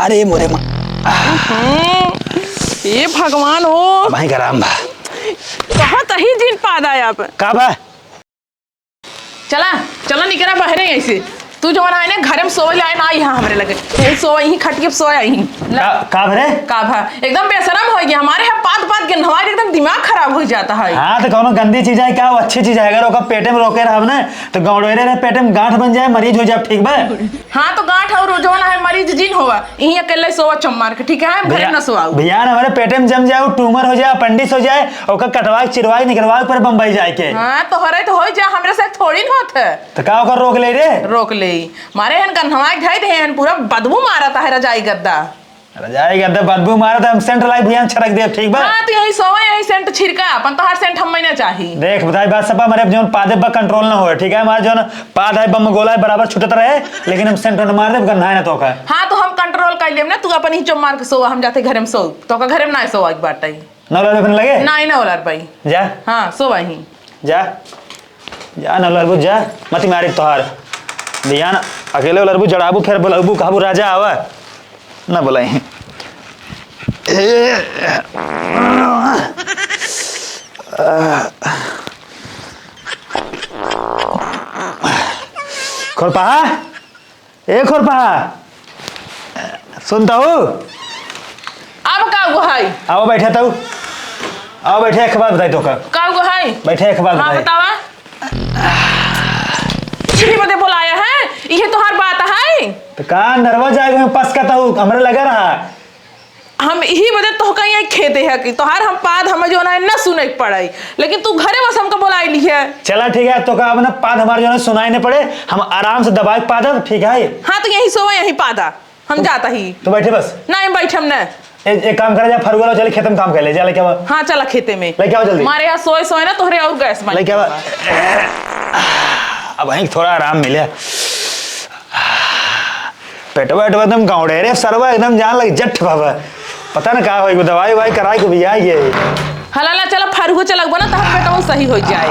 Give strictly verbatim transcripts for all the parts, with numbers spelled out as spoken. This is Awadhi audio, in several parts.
अरे मोरे माँ। हम्म, ए भगवान हो। भाई का राम बा। कहाँ तही जिन पाद आया अब। का बा? चला, चला निकरा बाहरे यहीं से। तू जवन आए ना घरे में सोवे आए ना, यहाँ हमरे लगे। यहीं सोवा, यहीं खटिया पे सोवा, यहीं। ला। का, का भरे? का भा? एकदम बेशरम होइ गया। हमारे यहाँ पाद पाद के नहवा के एकदम दिमाग खराब होइ जाता है। हाँ, तो कौनो गंदी चीज है का? वो अच्छी चीज है। अगर ओका पेटे में रोके रहब ना, तो गौड़ेरे रहे पेटे में गांठ बन जाए, मरीज हो जाए, ठीक बा? हाँ, तो गांठ और जवन है मरीज जिन होवा, यहीं अकेले सोवा चम्मार के, ठीक है? हम घरे भैया, ना सोवाऊ। भैया, हमारे पेटे में जम जाए, वो ट्यूमर हो जाए, अपेंडिक्स हो जाए, ओका कटवा के, चिरवा के, निकलवा के पर बम्बई जाए के। हाँ, तो हरे तो हो जा, हमरे से थोड़ी न होत है। तो का ओकर रोक ले रे? रोक ले। मारे हन कन्हवा के धई दे हन, पूरा बदबू मारत है रजाई गद्दा। रजाई गद्दा बदबू मारत है, हम सेंट लाई भैया छड़क देब, ठीक बा? हाँ, तो यहीं सोवा, यहीं सेंट छिड़का, अपन तोहार सेंट हम ना चाही। देख, बताई बात सपा, हमारे अब जौन पादे पर कंट्रोल ना होए, ठीक है? हमारे जौन पाद है, बम गोला है, बराबर छुटत रहे, लेकिन हम सेंट न मार देब, गन्हाए ना तो का। हाँ, तो हम कंट्रोल कर लेब ना, तू अपन ही चुप मार के सोवा, हम जाते घरे में सो, तो का घरे में ना सोवा एक बार टाइम। नौ लाख रुपये लगे? ना, ही ना ओलार पाई। जा। हाँ, सोवा ही। जा, जा ना लड़बू, जा, मती मारे तोहार। बिहान अकेले लड़बू, जड़ाबू, फिर बुलाबू, कहबू, "राजा आवा।" ना बुलाई। ए, खुरपा। ए खुरपा, सुनता हूँ? अब का हुआ है? आओ बैठे तू, आओ बैठे, एक बात बताई तो का। का हुआ है? बैठे, एक बात हाँ, बताई। बतावा। इही बदे बोलाया है, इहे तोहार बात है? तो का नरवा जाए में पस का तू, हमरे लगा रहा। हम इही बदे तोहका यहाँ खेदे है कि तोहार हम पाद हम जो ना, ना सुने के पड़ाई, लेकिन तू घरे बस हमका बोलाई ली है। चला ठीक है, तो का अब ना पाद हमारे जो ना सुनाई न पड़े, हम आराम से दबाए के पादब, ठीक है? हाँ, तो यहीं सोवा, यहीं पादा, हम जाता ही। तो बैठे बस। ना, हम बैठे हम ना। ए-, एक काम करा जा, फरुआ लो, चले खेत में काम कर ले, जा लेके आवा। हाँ, चला खेते में। लेके आवा जल्दी। हमारे यहाँ सोए सोए ना तोहरे और गैस बन लेके आवा। अब वहीं थोड़ा आराम मिले। पेटवा वेटवा एकदम गौड़े रे सरवा, एकदम जान लग जठ बाबा। पता न का होई, दवाई वाई कराई को भी आई ये। हला ला, चला फरुआ चलक बना, तहर पेटवा सही हो जाए।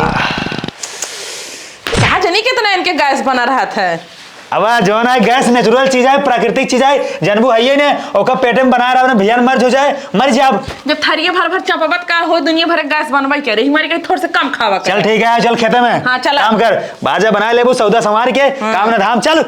कहा जनी कितना इनके गैस बना रहत है। अब जौन है गैस नेचुरल चीज है, प्राकृतिक चीज है, जनबू है ये ने, ओकर पेटे में बना रहा, भैया मर्ज हो जाए, मर जाब। जब थरिये भर भर चपबत का हो, दुनिया भर के गैस बनबई करे, हमारी कहीं थोड़ से कम खावा चल करे। ठीक है, चल खेते में। हाँ, चला। काम कर, बाजा बना लेबू, सौदा संवार के, हाँ। काम न धाम, चल।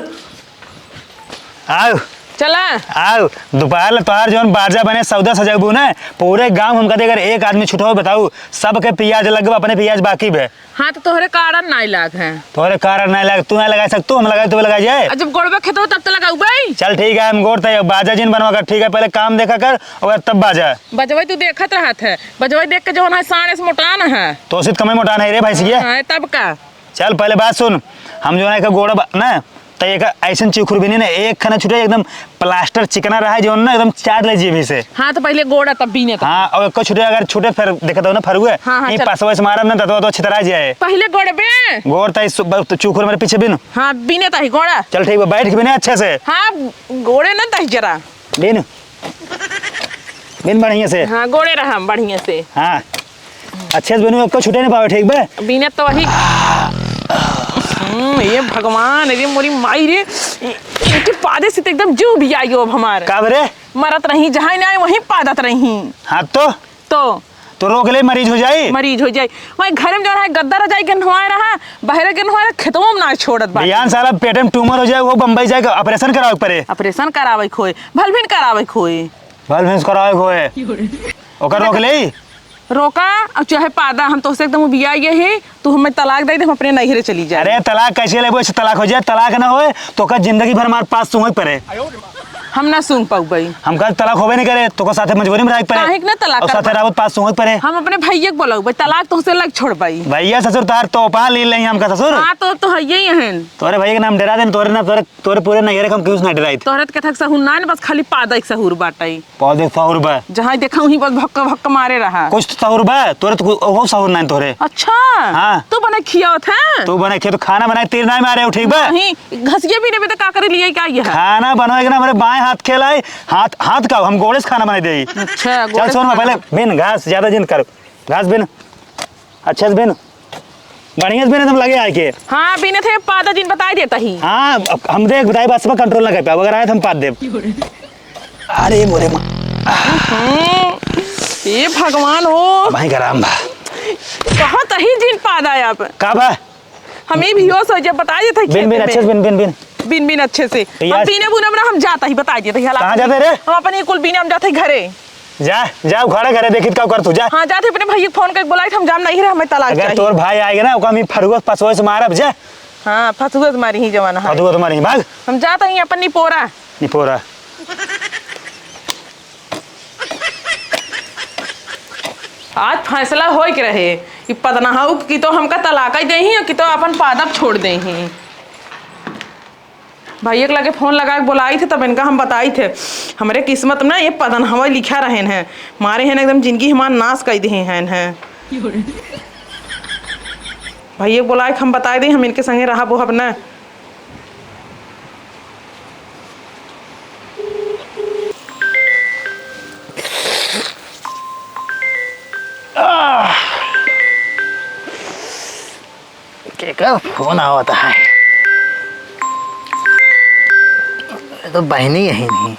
आओ। चला। आओ। दोपहर ले तोहार जौन बाजा बने, सौदा सजबू ना, पूरे गांव हमका दे, अगर एक आदमी छुटो हो, बताऊ, सबके पियाज लग गए, अपने पियाज बाकी बे। हाँ, तो तोहरे कारण नाई लाग है। तोहरे कारण नाई लाग, तू नाई लगाई सकतू, हम लगाई, तू लगाई जाए। आ, जब गोड़बे खेतो तब तो लगाऊ भाई। चल ठीक है, हम गोड़ तय बाजा जिन बनवा कर, ठीक है, पहले काम देखा कर और तब बाजा। बजवाई तू देखत रहत है, बजवाई देख के जौन है साढ़े से मोटान है। तो सित कमे मोटान है रे भाई, हाँ, तब का। चल, पहले बात सुन, हम जो ना एक गोड़ा बा-, ना, त एक ऐसन चिखुर भी नहीं ना, एक खाना छूटे, एकदम प्लास्टर चिकना रहा है, जो ना एकदम चाट ले जीभी से। हाँ, तो पहले गोड़ा, तब बीने, तब। हाँ, और एक छूटे, अगर छूटे, फिर देखा दो ना, फरुए। हाँ, हाँ, ई चल। पासवा से मारब ना, दतवा तो छितरा जाए। पहले गोड़बे। गोड़ तई सु-, ब-, तो चुखुर मेरे पीछे बिन। हाँ, बीने ताही गोड़ा। चल, ठीक बा, बैठ के बिने अच्छे से। हाँ, गोड़े ना ताही जरा। बिन। बिन बढ़िया से। हाँ, गोड़े रहा बढ़िया से। हाँ। अच्छे से बनू, आपको छूटे नहीं पावे, ठीक बे? बिना तो वही। हम्म, ये भगवान, अरे मोरी माई रे, इनके पादे से तो एकदम जीव भी आयो अब हमार। का बरे? मरत रही, जहाँ ना आए, वहीं पादत रही। हाँ तो? तो? तो रोक ले, मरीज हो जाई। मरीज हो जाई। वहीं घर में जो रहा, गद्दा रजाई के नहवाए रहा, बहरे के नहवाए रहा, खेतवा में ना छोड़त बा। बिहान साला पेट में ट्यूमर हो जाए, वो बम्बई जाए के ऑपरेशन करावे के पड़े। ऑपरेशन करावे के होए, भलभिन करावे के होए। भलभिन करावे के होए। ओकर रोक ले। रोका, अब चाहे पादा, हम तोहसे एकदम उबिया गए ही, तू हमें तलाक दे दे, हम अपने नैहरे चली जाए। अरे तलाक कैसे लेबो? ऐसे तलाक हो जाए, तलाक ना होए, तो का जिंदगी भर हमारे पास सूंघ पड़े। हम ना सूंघ पाऊ भाई। हम कल तलाक होबे नहीं करे, तो का साथे मजबूरी में रह पड़े। काहे के ना तलाक और साथे करबा? रावत पास सूंघ पड़े। हम अपने भैया के बोलाऊ भाई, तलाक तोहसे लग छोड़ भाई। भैया ससुर तार तो पा ली ले हमका ससुर। हाँ, तो, तो है यही है। तोरे भैया के नाम डरा देन, तोरे ना, तोरे, तोरे पूरे नैहरे के हम क्यों ना डराई। तोरे के थक सहू ना, बस खाली पादा एक सहूर बाटई। पौधे सहूर बा। जहाँ देखा वहीं बस भक्का भक्का मारे रहा। कुछ तो सहूर बा, तोरे तो कु-, ओहो सहूर नाहीं तोरे। अच्छा। हाँ। तू बने खियावत है? तू बने खिया तो खाना बनाए तीर नाहीं मारे, ठीक बा? नहीं, घसिया भी नहीं तो का करे लिए क्या ये है? खाना बनाए के ना हमारे बाएं हाथ खेलाए, हाथ, हाथ का हम गोड़े से खाना बनाए दे। अच्छा, चल गोड़े से सोन में खाना। पहले बिन घास ज्यादा जिन कर। घास बिन। अच्छे से बिन। बढ़िया से बिन एकदम लगे आए के। हाँ, बिने थे पादा जिन बताई देता ही। हाँ, अब हम देख बताई बात सब कंट्रोल ना कर पाए। अगर आए तो हम पाद देब। अरे मोरे माँ। हम्म, हे भगवान हो। भाई गरम बा। कहाँ तही जिन पादा आप? का बा? हम ई भी हो सोचे, बता देत है बिन, खेते बिन, में। अच्छे से बिन, बिन, बिन। बिन, बिन अच्छे से। तो हम यार बीने बुनब ना, हम जात ही, बता देत है, हालात कहाँ में। जाते रे? हम अपने कुल बीने हम जात ही घरे। जा, जा, उखाड़ा घरे, देखित का कर तू, जा। हाँ, जात ही अपने भैया के फोन करके बोलाई, हम जाम नहीं रहे, हमें तलाक अगर चाहिए। तोर भाई आएगा ना, ओका हम ई फरुआ फसुआ से मारब, जा। हाँ, फसुआ से मारी ही जवान है। फसुआ से मारी ही, भाग। हम जात ही अपन निपोरा। निपोरा। आज फैसला होए के रहे कि पदनहाऊ की तो हमका तलाक ही देही और कि तो अपन पादब छोड़ देही। भैया के लगे फोन लगा के बोलाई थे, तब इनका हम बताई थे, हमरे किस्मत में ये पदनहवा लिखा रहेन है, मारे हैं एकदम जिंदगी हमार नाश कर दिए हैं, हैं। भैया के बोला के हम बताई दे, हम इनके संगे रहब ओहब ना। आह! केकर फोन आवत है? ये तो बहिनी यही नहीं।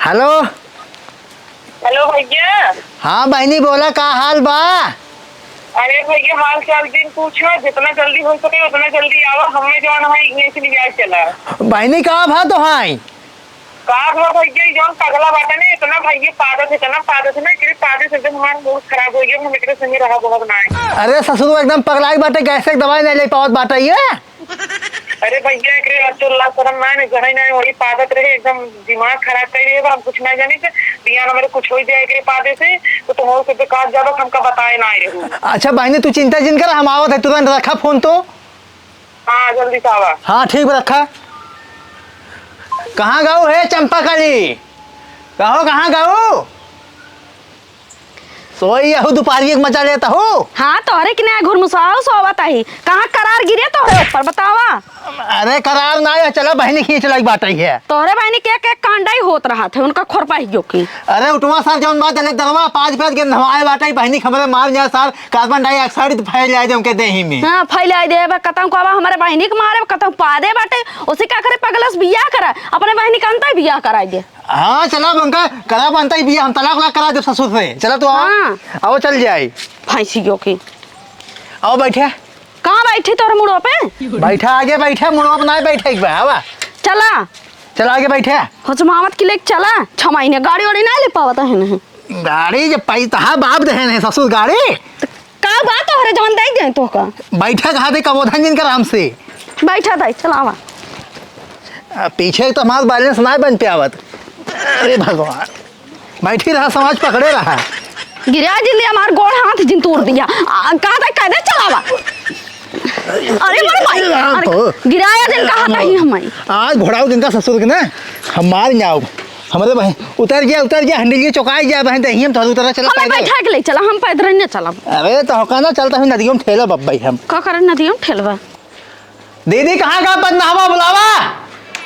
हेलो। हेलो भैया। हाँ बहिनी, बोला, का हाल बा? अरे भैया, हाल चाल दिन पूछो, जितना जल्दी हो सके उतना जल्दी आवा, हमें जौन है इहे से लिया चला। बहिनी, का भा तो है? का हुआ भैया, ई जौन पगला बाटे ना, इतना भैया पादत है, इतना पादत है ना, एकरे पादे से एकदम हमार मूड खराब हो गया, हम एकरे संगे रहा बहुत ना है। अरे ससुर, एकदम पगलाई बाटे, गैस के दवाई नहीं ले पावत बाटे ये। अरे भैया, एकरे अब तो ला शरम ना है, जहाँ ना है, वही पादत रहे, एकदम दिमाग खराब कर रहे बा, हम कुछ ना जानी थे। बियान हमरे कुछ हो जाए एकरे पादे से, तो तुम और कुछ काट जाबो, हमका बताए ना आए रहू। अच्छा बहिनी, तू चिंता जिन कर, हम आवत है तुरंत, रखा फोन तो। हाँ, जल्दी से आवा। हाँ, ठीक बा, रखा। कहाँ गऊ हे चंपा कली? कहो, कहाँ गऊ? सोई यहू दुपहरिया के मजा लेत हू? हाँ, तोहरे किने घुरमुसाओ सोवत ही। कहाँ करार गिरे तोहरे ऊपर, बतावा? अरे, करार ना है, चला बहिनी खींच लाई बाटे है। तोहरे बहिनी के, के कांडा ही होत रहत है, उनका खोरपा ही जोकी। अरे, उठवा सर, जौन बात जले दरवा, पाँच पाँच के नहवाए बाटे, बहिनी हमरे मार जाए सर, कार्बन डाइऑक्साइड फैल जाए उनके देही में। हाँ, फैल जाए दे, बा, कतहूँ को अब हमरे बहिनी के मारे, कतहूँ पादे बाटे, उसे का करे, पगलस बियाह करा, अपने बहिनी के अंतर बियाह कराई दे। हाँ, चला, अब उनका करा बनता ही बियाह, हम तलाक उलाक करा देब ससुर से। चला, तू आओ। हाँ। आओ, चल जाए। भैंसियों की। आओ, बैठे। कहाँ बैठे तोरे मुड़ो पे? बैठा, आगे बैठा, मुड़ो पे ना बैठे एक बार, आवा। चला। चला, आगे बैठे। हजमावत के लेके चला। छह महीने गाड़ी वाड़ी ना ले पावत है नहीं। गाड़ी जब पैसा बाप देहे नहीं ससुर गाड़ी। तो का बात हो रे, जवन दे दे तो का? बैठा कहाँ दे, कबोधन जिन कर हमसे। बैठा दाई, चलावा। आ, पीछे तो हमार बैलेंस ना बन पे आवत। अरे भगवान, बैठी रहा, समाज पकड़े रहा। गिरा जिन दिया, हमार गोड़ हाथ जिन तोड़ दिया। आ, कहा था, कह दे चलावा। अरे बड़े भाई, अरे राम अरे, हो। गिराया जिन कहा राम था ही हो। हमारी। आज घोड़ाओ जिनका ससुर के ना, हम मार जाओ। हमरे बहन, उतर जा, उतर जा, हंडिल ये चौकाई जा, बहन, दहियम तो उतर चला हमें पैदल। बैठा के ले चला, हम पैदल नहीं चला। अरे तो का ना चलता हूँ नदियों में ठेला बब्बई हम। का करन नदियों में ठेलवा? दीदी, कहाँ का पदनहवा बुलावा?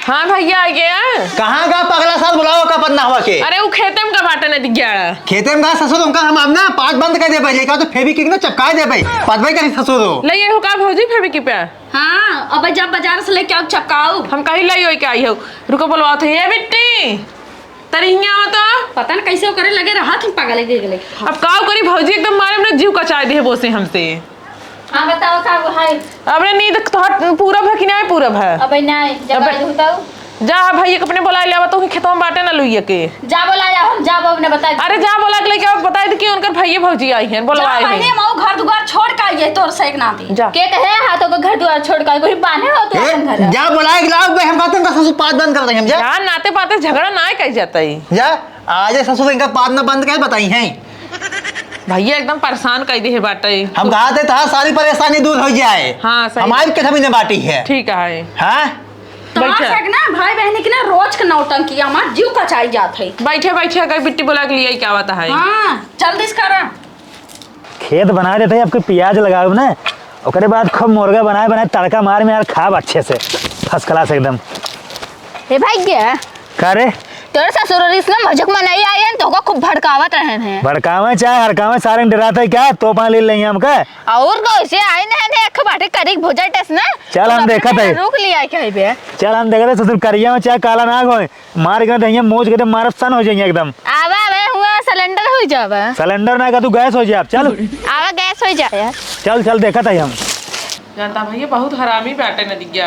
हाँ भैया, आ गया। कहाँ का पगला साल बुलावा का पदनहवा के? अरे, वो खेते में का बाटे नहीं दिख गया। खेते में का ससुर, उनका हम अब ना पाँच बंद कर दे पहले, का तो फेविक्विक ना चपकाए दे भाई, पदवे करी ससुर हो। ले, ये हो का भौजी फेविक्विक पे? हाँ, अब जब बाजार से लेके आओ, चपकाओ। हम कहीं ले होई के आई हो। रुको, बोलवा तो, ये बिट्टी। तरी हियाँ आवा तो। पता न कैसे ओकरे लगे रहत हम पागल के गले। अब काव करी भौजी, एकदम मारे अपना जीव कचाए दे बोसे हमसे। हाँ, बताओ का वो है? अबे नींद तोहर पूरा भा कि नाय पूरा भा? अबे नाय, जब अबे आई हूँ तब। जा भाई, एक अपने बोला ले आवा तो खेतवा में बाटे ना लुइया के। जा बोला ले, हम जाब अपने बता। अरे जा बोला के लेके आओ, बताई दे कि उनकर भैया भौजी आई हैं, बोलवाए हैं। पहले हम घर दुआर छोड़ के आइए तोर से एक नाती। जा। के कहे हाथों को घर दुआर छोड़ के आई, कोई बांधे हो तू ए, अपन घर? जा बोला के लाओ बे, हम कहते हैं ससुर पाद बंद कर देंगे हम, जा। जा, नाते पाते झगड़ा ना कह जाता ही। जा। आज ससुर इनका पाद ना बंद कर बताई हैं। भैया एकदम परेशान कर दे है बाटे। हम कहा थे था सारी परेशानी दूर हो जाए। हाँ, सही। हमारी के थमी ने बाटी है। ठीक है। हाँ? तमार बैठा। सक ना भाई बहनी के ना रोज के नौटंकी, हमार जीव कचाई जात है। बैठे बैठे अगर बिट्टी बोला के लिए क्या बात है? हाँ, जल्दी से करा। खेत बना देते हैं, आपके प्याज लगाओ ना, ओकरे बाद खूब मुर्गा बनाए बनाए तड़का मार में यार खाब अच्छे से, फर्स्ट क्लास एकदम। ए भाई के? का रे? तोरे ससुर और इसने मजाक मनाई आए हैं, तोका खूब भड़कावत रहन हैं। भड़कावे चाहे हड़कावे, सारे डराते क्या? तोपा ले लेंगे हमका। और कैसे आए नहीं ने एक बाटे करी भुजा टेस ना। चल, हम देखत है। रुक लिया क्या बे? चल, हम देखत है, ससुर करिया में चाहे काला नाग होए, मार के दहिया मोच के दे मारब सन हो जाइए एकदम। आवा, आवा, हुआ सिलेंडर हो जावा। सिलेंडर ना का तू गैस हो जाए, चल। आवा, गैस हो जाए। चल, चल, देखत है हम। जानता भैया, बहुत हरामी बाटे नदिया।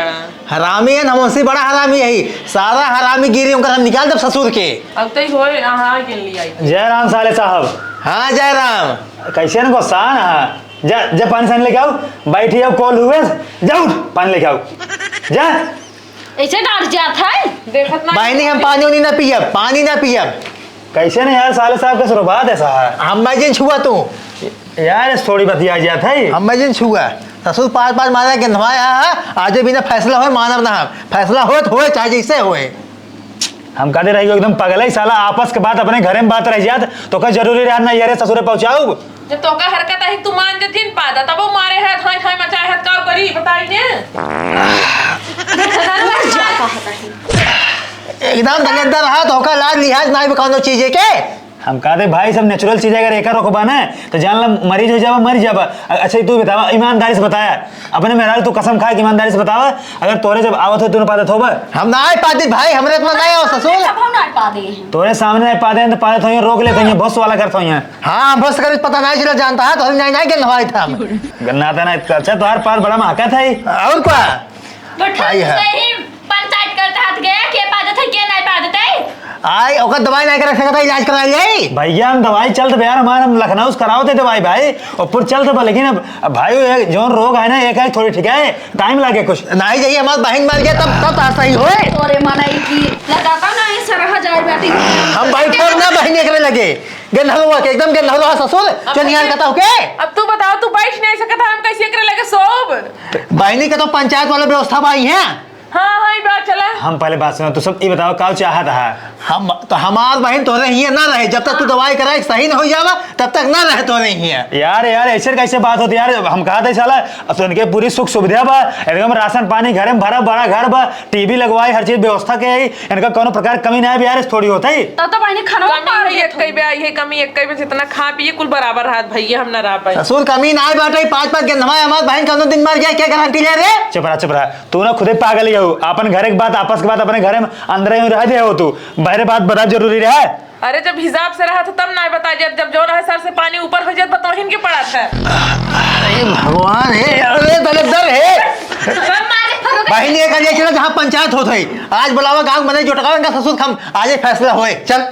हरामी है, हमसे बड़ा हरामी है। सारा हरामी गिरी उनका हम निकाल देब ससुर के। अब तई होए, हाँ, गिन लिया। जय राम साले साहब। हाँ, जय राम। कैसे न गुस्सा है? जा, जा पानी सानी लेके आओ। बैठी आओ, कॉल हुए। जा उठ, पानी लेके आओ। जा। ऐसे डांट जात है? देखत ना बहिनी, हम पानी उनी ना पियब, पानी ना पियब। कैसे नहीं यार, साले साहब के सुरबात है साहब। हम मैं जिन छुआ तू। यार, इस थोड़ी बतिया जात है। हम मैं जिन छुआ। ससुर पाँच पाँच मारा के नवाया है, आज बिना फैसला होए मानव ना हम। फैसला होए तो होए, चाहे जैसे होए। हम कहते रहियो एकदम पगल है साला, आपस के बात अपने घरे में बात रह जात, तो का जरूरी रहा ना यारे ससुरे पहुँचाऊ? जब तोका हरकत आई, तू मान जतिन पादा, तब वो मारे है, थाई थाई मचाए है, काऊ करी, बताई ने। एकदम दलेद्दर रहा, तोका लाज लिहाज नाई बा कौनो चीजे के। हम कहते भाई, सब नेचुरल चीज है, अगर एकर रोकबा ना, तो जान ला मरीज हो जावा, मर जावा। अ-, अच्छा, तू बतावा, ईमानदारी से बताया, अपने मेहरारू तू कसम खाए कि ईमानदारी से बतावा, अगर तोरे जब आवत हो, तू ना पादत होबा? हम ना आए पादी भाई, हमरे इतना नहीं आओ ससुर। कबो ना पादे हैं। तोरे सामने नहीं पादे हैं तो पादत होइए, रोक लेते हैं, बहुत सवाल करते होइए। हाँ, हम बहुत कर पता नहीं चला जानता है, तो हम नहीं, नहीं गिन हवाई था हम। गन्ना था ना, अच्छा, तोहार पार बड़ा महका था ही। और क्या? तो ठीक आई है। सही पंचायत करते हाथ गया, के पादत है, के नहीं पादत है? आई, ओकर दवाई नहीं करा सकता, इलाज करा जाई। भैया, हम दवाई चलत बे यार, हमार हम लखनऊ से करावत है दवाई भाई, और पुर चलत बा, लेकिन अब, अब भाई, ये जौन रोग है ना, एक, एक थोड़ी ठीक है, टाइम लागे कुछ। नहीं जाइए, हमार बहिन मर गया, तब, तब तो सही होए। तोरे मनई की लगाता नहीं सरह जाए बेटी। हम भाई, फोन ना बहिन एकरे लगे, गेंद हलवा के, एकदम गेंद हलवा ससुर, अब चल यहाँ तू कहता हो के? अब तू बताओ, तू बैठ नहीं सकता, हम कैसे एकरे लगे सोब? बहिनी के तो पंचायत वाला व्यवस्था बा ही है। हाँ, हाँ, ई बात चला। हम पहले बात सुना, तू सब ई बताओ, का चाहत है? हम, तो हमार बहिन तोरे हियाँ ना रहे, जब तक तू दवाई कराए सही न हो जावा, तब तक ना रहे तोरे हियाँ। यार, यार, ऐसे कैसे बात होती यार? हम कहा था साला, अब तो इनके पूरी सुख सुविधा बा, एकदम राशन पानी घरे में भरा, बड़ा घर बा, टीवी लगवाई, हर चीज व्यवस्था के आई, इनका कौनो प्रकार कमी ना है, बिहार से थोड़ी होता है। तब तो बहिनी खाना कमी पार है, देत एक कई होई। बे आई है, कमी एक कई बे, जितना खा पिए कुल बराबर हाथ भैया, हम ना रह पाए। ससुर कमी ना है बाटे, पाँच पाँच गेंदवा हमार बहिन कौनो दिन मर जाए, क्या गारंटी ले रे? चुप रहा, चुप रहा। तू ना खुदे पागल ही हो, अपन घरे के बात, आपस के बात अपने घरे में अंदर ही रह दे हो तू, बाहरे बात बता जरूरी रहे। अरे जब हिसाब से रहा तो तब ना बता जात, जब जौन है सर से पानी ऊपर हो जात बतौहिन के पड़ा था। अरे भगवान हे, अरे दलिद्दर हे। बहिनी एक आदमी चला जहाँ पंचायत होत है, आज बुलावा गाँव में नहीं जुटकावे इनका ससुर हम आज ही फैसला होए, चल।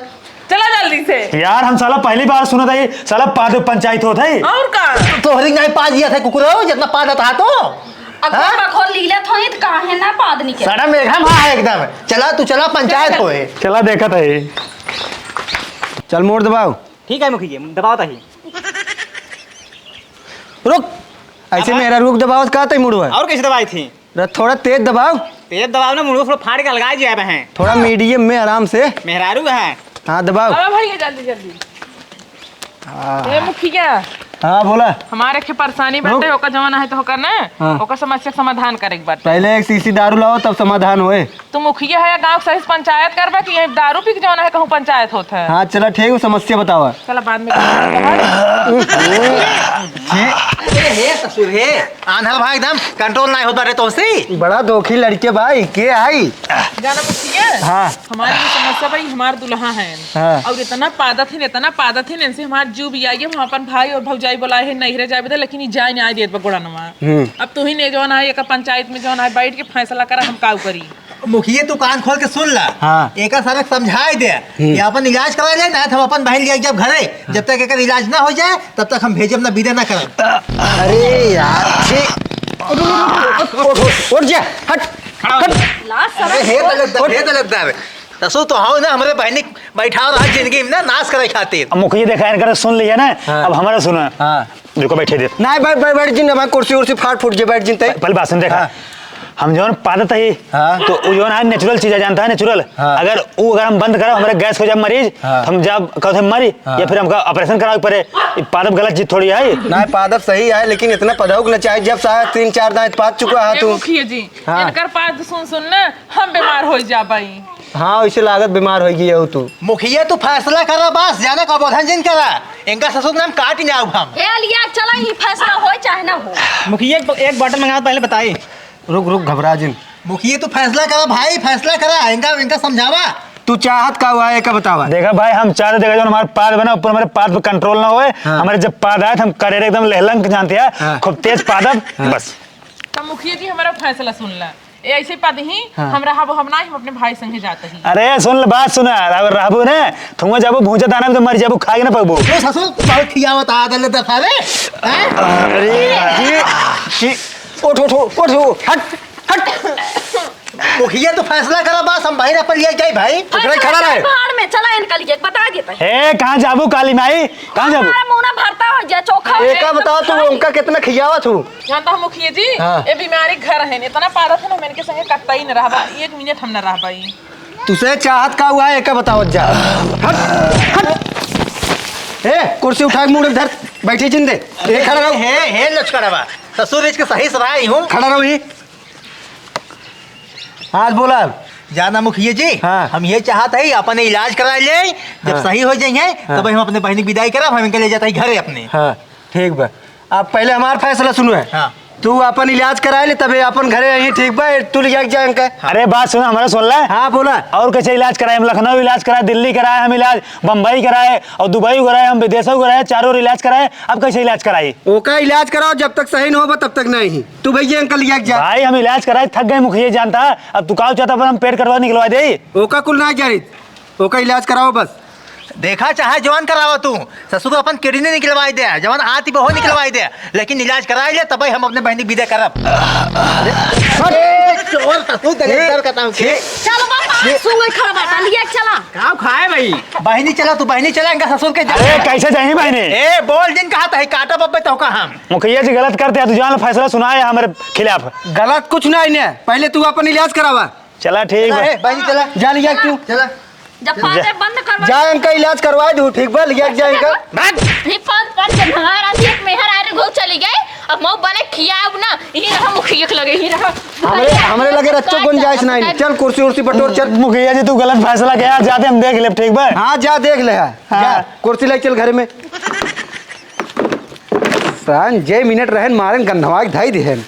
चला जल्दी से। यार, हम साला पहली बार सुनत हई, साला पाद पंचायत होत है। और का? तोहरी नहीं पाद दिया था कुकुरो, जितना पाद था तो। अब हाँ? बखोर लीले थोड़ी तो काहे ना पाद निकले? सारा मेघा माँ है एकदम। चला, तू चला, पंचायत चल। होए। चला, देखत है। चल, मोड़ दबाओ। ठीक है मुखिया, दबाओ ताही। रुक, ऐसे हाँ। मेरा रुक दबाओ, का तई मुड़वा? और कैसे दबाई थी? र-, थोड़ा तेज दबाओ। तेज दबाओ ना, मुड़वा थोड़ा फाड़ के अलगा जाए हैं। थोड़ा मीडियम में आराम से। मेहरारू है। हाँ, दबाओ। अबे भैया, जल्दी, जल्दी। हाँ। ए मुखिया। हाँ, बोला। हमारे के परेशानी बाटे, रुक। ओकर जवन है तो ओकर ना, हाँ। ओकर समस्या के समाधान करे के बाटे। पहले एक शीशी दारू लाओ, तब समाधान होए। तू मुखिया है या गाँव के सही से पंचायत करबा कि यही दारू पी के जवन है कहूँ पंचायत होत है? हाँ, चला ठीक, वो समस्या बतावा। चला बाद में। अरे हे ससुर हे, आन्हर भाई एकदम कंट्रोल नहीं होत बाटे तोसे। बड़ा धोखी लड़के भाई, के आई? जाना मुखिया? हाँ। हमारी ये समस्या भाई, हमार दुल्हा है। हाँ। और इतना पादत है, इतना पादत है, इनसे हमार जीव भी आई है, हम अपन भाई और भौजाई बोलाए हैं, नैहरे जाए बदे, लेकिन ये जाए नहीं आए देत बा गोड़नवा। हम्म। अब तू ही ने जौन है, एक पंचायत में जौन है, बैठ के फैसला करा, हम काऊ करी। मुखिया, तू कान खोल के सुन ला। हाँ। एका सारा समझाए दे हम्म। कि अपन इलाज करा ले, ना तो हम अपन बहन लिया जब घरे, हाँ। जब तक एकर इलाज ना हो जाए, तब तक हम भेजब ना, विदा ना करब। अरे यार, छी। उठ, उठ, उठ, उठ, उठ जा, हट, हट। लाज शरम अरे हे हो। दलत, हे दलत दावे। ससुर तो हो ना, हमरे बहनी बैठा रहा जिंदगी में ना नाश करे खातिर। अब मुखिया देखा, इनकर सुन लिया ना, हाँ। अब हमारा सुना। हाँ। रुको, बैठे दे। नहीं, बैठ, बैठ, बैठ जिन, हमारी कुर्सी उर्सी फाट फूट जे, बैठ जिन तई। पहले बात सुन, देखा। हाँ। हम जौन पादत है, हाँ। तो वो जौन है नेचुरल चीज है, जानता है नेचुरल। हाँ। अगर वो, अगर हम बंद करा, हमारे गैस हो जाए मरीज, हाँ। तो हम जब कहते हैं मरी, हाँ। या फिर हमका ऑपरेशन करावे पड़े, ये पादत गलत चीज थोड़ी है। नहीं, पादत सही है, लेकिन इतना पदौक न चाहे, जब साहब तीन चार दांत पाद चुका है ए तू। मुखिया जी, हाँ। इनकर पाद सुन सुन ना हम बीमार हो जाबाई। हाँ, वैसे लागत बीमार होइ गई हो तू। मुखिया, तू फैसला करा बस, ज्यादा कबोधन जिन करा। इनका ससुर नाम काट ही ना हम। ए लिया, चला, ही फैसला होय चाहे ना हो। मुखिया, एक, एक bottle मंगा, पहले बताई। रुक, रुक, घबरा जिन। मुखिया, तू फैसला करा भाई, फैसला करा। इनका, इनका समझावा। तू चाहत का हुआ है, एका बतावा। देखा भाई, हम चाहते, देखा, जो हमारे पाद बना, ऊपर हमारे पाद पे control ना होए। हाँ। हमारे जब पाद आए, तो हम करेरे एकदम लहलंक जानते हैं, हाँ। खूब तेज पादब, हाँ। बस। तो मुखिया जी, हमारा फैसला सुन ला। ए, ऐसे पद ही हाँ। हम रहबो, हम ना, हम अपने भाई संगे जाते ही। अरे सुन ले, बात सुना, अगर रहबो ना, तुम जाबो भूंजा दाना में तो मर जाबो, खाए ना पाबो। ओ ससुर, बहुत खियावत आ दले दफा रे। हैं? अरे, की, की, उठ, उठ, उठ, उठ, हट, हट। मुखिया तो फैसला करा बस, हम बाहर अपन लिए जाए भाई। ओकरे खड़ा रहे। पहाड़ में चला इनका लिए बता देता है। ए, कहाँ जाबू काली माई? कहाँ जाबू? हमारा मुंह ना भरता हो जा, चोखा हो एका जाए। बताओ तू उनका कितना खियावत हूँ? जानता हो मुखिया जी, हाँ। ये बीमारी घर है, इतना पादत है ना, हम इनके संगे कतई न रहबा, एक मिनट हम न रहबा ई। तुसे चाहत का हुआ है, एका बतावत जा। हट, हट। ए, कुर्सी उठा के मुड़ धर, बैठे जिन दे। ए, खड़ा रहो। हे, हे लचकड़वा, ससुर इसके सही सलाह ही हूँ। खड़ा रहो ही। आज बोला। जाना मुखिया जी, हाँ। हम ये चाहत है अपन इलाज करा ले, जब हाँ। सही हो जाइए, हाँ। तब हम अपने बहन की विदाई करब, हम इनके ले जाता ही घरे अपने। हाँ, ठीक बा। अब पहले हमार फैसला सुनो है। हाँ। तू अपन इलाज करा ले, तबे अपन घरे आई, ठीक बा? तू ले जाके जाए इनका। अरे बात सुना, हमारा सुन ले। हाँ, बोला। और कैसे इलाज कराए? हम लखनऊ इलाज कराए, दिल्ली कराए हम इलाज, बम्बई कराए और दुबई कराए, हम विदेशों कराए, चारों ओर इलाज कराए। अब कैसे इलाज कराई? ओका इलाज कराओ, जब तक सही न होबा, तब तक नहीं। तू भैया इनका ले जाके जा। भाई, हम इलाज कराए थक गए, मुखिया जानता। अब तू का चाहता, पर हम पेट कटवा निकलवा दे। ओका कुल ना जानित, ओका इलाज कराओ बस। देखा, चाहे जवान करावा तू, ससुर अपन किडनी निकलवाई दे, जवान आती बहो निकलवाई दे, लेकिन इलाज कराई ले, तबे हम अपने बहनी विदा करब। अरे, चोर ससुर, दलेदर का नाम के। चलो बाबा, सुन ले, खड़ा बाटा, लिया चला। का खाए भाई? बहनी चला, तू बहनी चला, इनका ससुर के। अरे, कैसे जाई बहनी? ए, बोल जिन कहा था, काटा बब्बे तो का हम। मुखिया जी गलत करते हैं, तू जान फैसला सुनाए हमारे खिलाफ। गलत कुछ नहीं ने, पहले तू अपन इलाज करावा। चला ठीक बा। ए, बहनी चला। जा लिया तू। चला। जब पादे बंद करवा जा, इनका इलाज करवा दू, ठीक बा, लिया जा इनका। भाग। ही पाद पाद के भंगार आदमी एक मेहर आरे घो चली गए, अब मऊ बने खियाब ना, यही रहा मुखिया के लगे, यही रहा। हमरे, हमरे लगे रच्चो गुंजाइश नहीं। चल कुर्सी उर्सी बटोर, चल। मुखिया जी, तू गलत फैसला किया, जाते हम देख लेब, ठीक बा? हाँ, जा देख ले, हाँ। हाँ। जा, कुर्सी ले चल घर में। सान जे मिनट रहन मारन गंधवा के धाई दिहन।